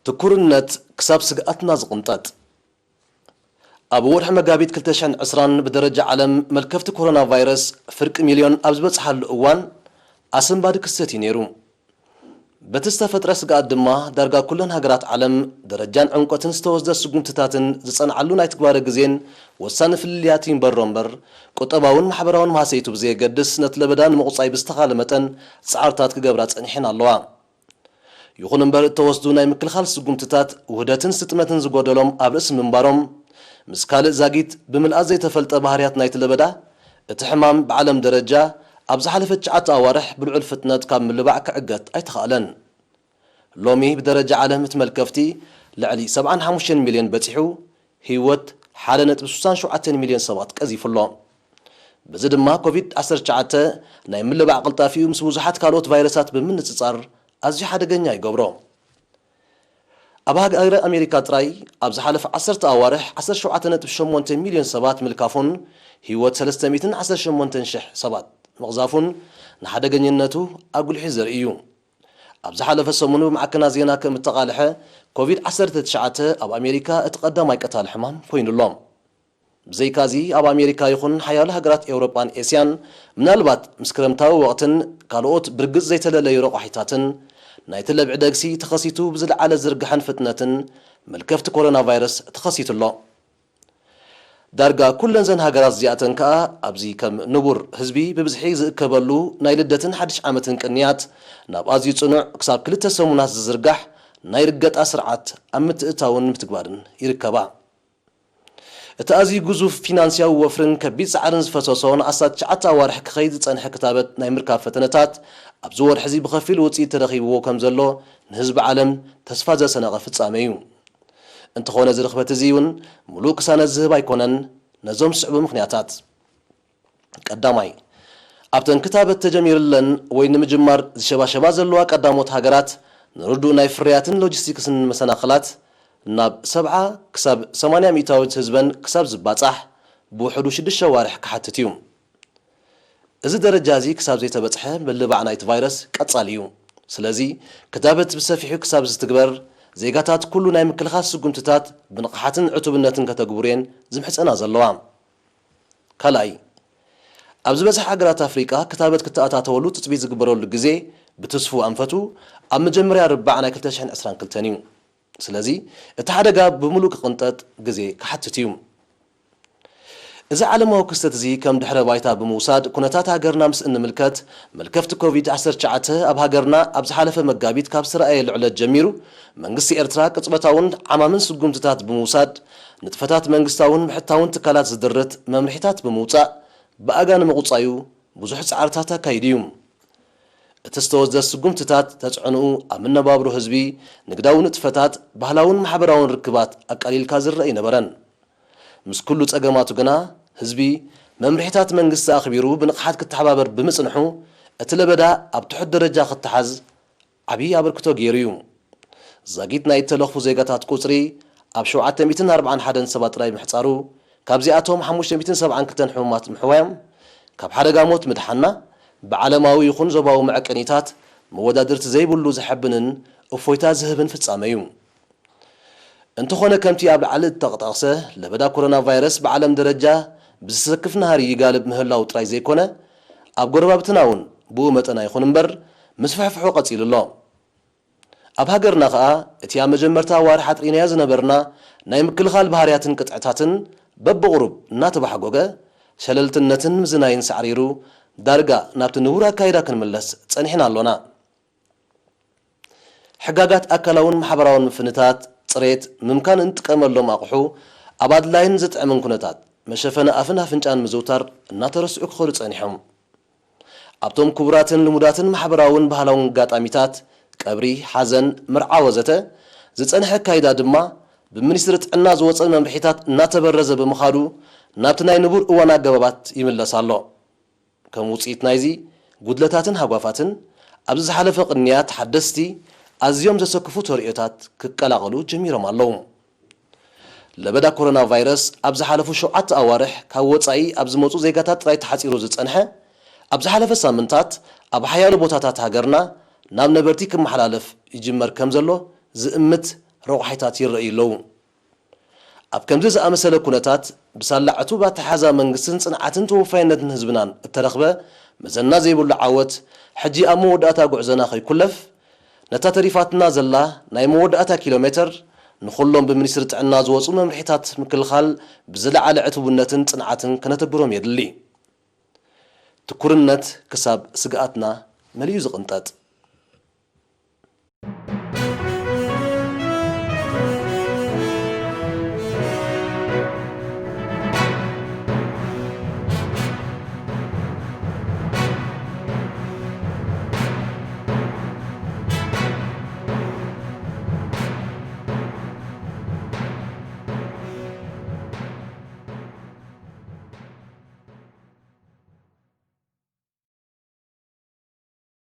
ትኩርነት ክሳብ ስግኣትና ዝቕንጠጥ። ኣብ ወርሒ መጋቢት ክልተ ሽሕን ዕስራን ብደረጃ ዓለም መልከፍቲ ኮሮና ቫይረስ ፍርቂ ሚልዮን ኣብ ዝበጽሓሉ እዋን፣ ኣሰንባዲ ክስተት እዩ ነይሩ። በቲ ዝተፈጥረ ስግኣት ድማ፣ ዳርጋ ኩለን ሃገራት ዓለም ደረጃን ዕምቆትን ዝተወስደ ስጉምትታትን ዝጸንዓሉ ናይ ትግባረ ግዜን ወሳኒ ፍልልያት ይንበሮ እምበር፣ ቁጠባውን ማሕበራውን ማህሰይቱ ብዘየገድስ፣ ነቲ ለበዳ ንምቑጻይ ብዝተኻለ መጠን ጻዕርታት ክገብራ ጸኒሐን ኣለዋ። ይኹን እምበር፣ እተወስዱ ናይ ምክልኻል ስጉምትታት ውህደትን ስጥመትን ዝጎደሎም ኣብ ርእሲ ምንባሮም፣ ምስ ካልእ ዛጊት ብምልኣት ዘይተፈልጠ ባህርያት ናይቲ ለበዳ፣ እቲ ሕማም ብዓለም ደረጃ ኣብ ዝሓለፈ ትሽዓተ ኣዋርሕ ብልዑል ፍጥነት ካብ ምልባዕ ክዕገት ኣይተኻእለን። ሎሚ ብደረጃ ዓለም እቲ መልከፍቲ ልዕሊ ሰብዓን ሓሙሽተን ሚልዮን በጺሑ፣ ህይወት ሓደ ነጥቢ ስሳን ሸውዓተን ሚልዮን ሰባት ቀዚፉ ኣሎ። በዚ ድማ ኮቪድ ዓሰርተ ትሽዓተ ናይ ምልባዕ ቅልጣፊኡ ምስ ብዙሓት ካልኦት ቫይረሳት ብምንጽጻር ኣዝዩ ሓደገኛ ይገብሮ። ኣብ ሃገረ ኣሜሪካ ጥራይ ኣብ ዝሓለፈ ዓሰርተ ኣዋርሕ ዓሰርተ ሸውዓተ ነጥቢ ሸሞንተ ሚልዮን ሰባት ምልካፉን ህይወት ሰለስተ ሚእትን ዓሰርተ ሸሞንተን ሽሕ ሰባት ምቕዛፉን ንሓደገኝነቱ ኣጉሊሑ ዘርኢ እዩ። ኣብ ዝሓለፈ ሰሙን ብማዕከናት ዜና ከም እተቓልሐ፣ ኮቪድ ዓሰርተ ትሽዓተ ኣብ ኣሜሪካ እቲ ቀዳማይ ቀታሊ ሕማም ኮይኑ ኣሎ። ብዘይካዚ፣ ኣብ ኣሜሪካ ይኹን ሓያሎ ሃገራት ኤውሮጳን ኤስያን፣ ምናልባት ምስ ክረምታዊ ወቕትን ካልኦት ብርግጽ ዘይተለለዩ ረቋሒታትን፣ ናይቲ ለብዒ ደግሲ ተኸሲቱ ብዝለዓለ ዝርግሐን ፍጥነትን መልከፍቲ ኮሮና ቫይረስ ተኸሲቱ ኣሎ። ዳርጋ ኩለን ዘን ሃገራት እዚኣተን ከኣ ኣብዚ ከም ንቡር ህዝቢ ብብዝሒ ዝእከበሉ ናይ ልደትን ሓድሽ ዓመትን ቅንያት ናብ ኣዝዩ ጽኑዕ ክሳብ ክልተ ሰሙናት ዝዝርጋሕ ናይ ርገጣ ስርዓት ኣብ ምትእታውን ምትግባርን ይርከባ። እቲ ኣዝዩ ግዙፍ ፊናንስያዊ ወፍርን ከቢድ ጻዕርን ዝፈሰሶ ንኣስታት ትሽዓተ ኣዋርሕ ክኸይድ ዝጸንሐ ክታበት ናይ ምርካብ ፈተነታት ኣብዚ ወርሒ እዚ ብኸፊል ውጽኢት ተረኺብዎ ከም ዘሎ ንህዝቢ ዓለም ተስፋ ዘሰነቐ ፍጻመ እዩ። እንተኾነ እዚ ርኽበት እዚ እውን ምሉእ ቅሳነት ዝህብ ኣይኮነን። ነዞም ዝስዕቡ ምኽንያታት። ቀዳማይ፣ ኣብተን ክታበት ተጀሚርለን ወይ ንምጅማር ዝሸባሸባ ዘለዋ ቀዳሞት ሃገራት ንርዱእ ናይ ፍርያትን ሎጂስቲክስን መሰናኽላት ናብ ሰብዓ ክሳብ ሰማንያ ሚእታዊት ህዝበን ክሳብ ዝባጻሕ ብውሕዱ ሽዱሽተ ኣዋርሕ ክሓትት እዩ። እዚ ደረጃ እዚ ክሳብ ዘይተበጽሐ ምልባዕ ናይቲ ቫይረስ ቀጻሊ እዩ። ስለዚ ክታበት ብሰፊሑ ክሳብ ዝትግበር ዜጋታት ኩሉ ናይ ምክልኻል ስጉምትታት ብንቕሓትን ዕቱብነትን ከተግብሩ እየን ዝምሕጸና ዘለዋ። ካልኣይ፣ ኣብ ዝበዝሐ ሃገራት ኣፍሪቃ ክታበት ክተኣታተወሉ ትጽቢት ዝግበረሉ ግዜ ብትስፉው ኣንፈቱ ኣብ መጀመርያ ርባዕ ናይ ክልተ ሽሕን ዕስራን ክልተን እዩ። ስለዚ እቲ ሓደጋ ብምሉእ ክቕንጠጥ ግዜ ክሓትት እዩ። እዚ ዓለማዊ ክስተት እዚ ከም ድሕረ ባይታ ብምውሳድ ኩነታት ሃገርና ምስ እንምልከት፣ መልከፍቲ ኮቪድ ዓሰርተ ትሽዓተ ኣብ ሃገርና ኣብ ዝሓለፈ መጋቢት ካብ ዝተረኣየሉ ዕለት ጀሚሩ መንግስቲ ኤርትራ ቅጽበታውን ዓማምን ስጉምትታት ብምውሳድ ንጥፈታት መንግስታውን ብሕታውን ትካላት ዝድርት መምርሒታት ብምውጻእ ብኣጋ ንምቑጻዩ ብዙሕ ጻዕርታት ኣካይዱ እዩ። እቲ ዝተወስደ ስጉምትታት ተጽዕንኡ ኣብ መነባብሮ ህዝቢ፣ ንግዳዊ ንጥፈታት፣ ባህላውን ማሕበራውን ርክባት ኣቃሊልካ ዝረአ ኣይነበረን። ምስ ኩሉ ጸገማቱ ግና ህዝቢ መምርሒታት መንግስቲ ኣኽቢሩ ብንቕሓት ክተሓባበር ብምጽንሑ እቲ ለበዳ ኣብ ትሑት ደረጃ ክተሓዝ ዓብዪ ኣበርክቶ ገይሩ እዩ። ዛጊት ናይ እተለኽፉ ዜጋታት ቁጽሪ ኣብ ሸውዓተ ሚእትን ኣርብዓን ሓደን ሰባት ጥራይ ምሕጻሩ፣ ካብዚኣቶም ሓሙሽተ ሚእትን ሰብዓን ክልተን ሕሙማት ምሕዋዮም፣ ካብ ሓደጋ ሞት ምድሓንና፣ ብዓለማዊ ይኹን ዞባዊ መዐቀኒታት መወዳድርቲ ዘይብሉ ዘሐብንን እፎይታ ዝህብን ፍጻመ እዩ። እንተኾነ ከምቲ ኣብ ላዕሊ እተጠቕሰ ለበዳ ኮሮና ቫይረስ ብዓለም ደረጃ ብዝሰክፍ ናህሪ ይጋልብ ምህላው ጥራይ ዘይኮነ፣ ኣብ ጎረባብትና እውን ብኡ መጠን ኣይኹን እምበር ምስፍሕፍሑ ቀጺሉ ኣሎ። ኣብ ሃገርና ኸኣ እቲ ኣብ መጀመርታ ኣዋርሕ ኣጥሪናዮ ዝነበርና ናይ ምክልኻል ባህርያትን ቅጥዕታትን በብቑሩብ እናተባሕጎገ፣ ሸለልትነትን ምዝናይን ሳዕሪሩ ዳርጋ ናብቲ ንቡር ኣካይዳ ክንምለስ ጸኒሕና ኣሎና። ሕጋጋት ኣካላውን ማሕበራውን ምፍንታት፣ ጽሬት፣ ምምካን እንጥቀመሎም ኣቑሑ ኣብ ኣድላይን ዝጥዕምን ኩነታት መሸፈኒ ኣፍን ኣፍንጫን ምዝውታር እናተረስዑ ክኸዱ ጸኒሖም። ኣብቶም ክቡራትን ልሙዳትን ማሕበራውን ባህላውን ኣጋጣሚታት፣ ቀብሪ፣ ሓዘን፣ መርዓ ወዘተ፣ ዝጸንሐ ኣካይዳ ድማ ብሚኒስትሪ ጥዕና ዝወጸ መምርሒታት እናተበረዘ ብምኻዱ ናብቲ ናይ ንቡር እዋን ኣገባባት ይምለስ ኣሎ። ከም ውጽኢት ናይዚ፣ ጉድለታትን ሃጓፋትን ኣብዚ ዝሓለፈ ቅንያት ሓደስቲ ኣዝዮም ዘሰክፉ ተርእዮታት ክቀላቐሉ ጀሚሮም ኣለዉ። ለበዳ ኮሮና ቫይረስ ኣብ ዝሓለፉ ሸውዓተ ኣዋርሕ ካብ ወጻኢ ኣብ ዝመጹ ዜጋታት ጥራይ ተሓጺሩ ዝጸንሐ፣ ኣብ ዝሓለፈ ሳምንታት ኣብ ሓያሎ ቦታታት ሃገርና ናብ ነበርቲ ክመሓላለፍ ይጅመር ከም ዘሎ ዝእምት ረቑሓይታት ይረኣዩ ኣለዉ። ኣብ ከምዚ ዝኣመሰለ ኩነታት ብሳላ ዕቱብ ኣተሓዛ መንግስትን ጽንዓትን ተወፋይነትን ህዝብናን እተረኽበ መዘና ዘይብሉ ዓወት፣ ሕጂ ኣብ መወዳእታ ጉዕዞና ከይኩለፍ፣ ነታ ተሪፋትና ዘላ ናይ መወዳእታ ኪሎ ሜተር ንኹሎም ብሚኒስትሪ ጥዕና ዝወጹ መምርሒታት ምክልኻል ብዝለዓለ ዕቱብነትን ጽንዓትን ከነተግብሮም የድሊ። ትኩርነት ክሳብ ስግኣትና መሊኡ ዝቕንጠጥ።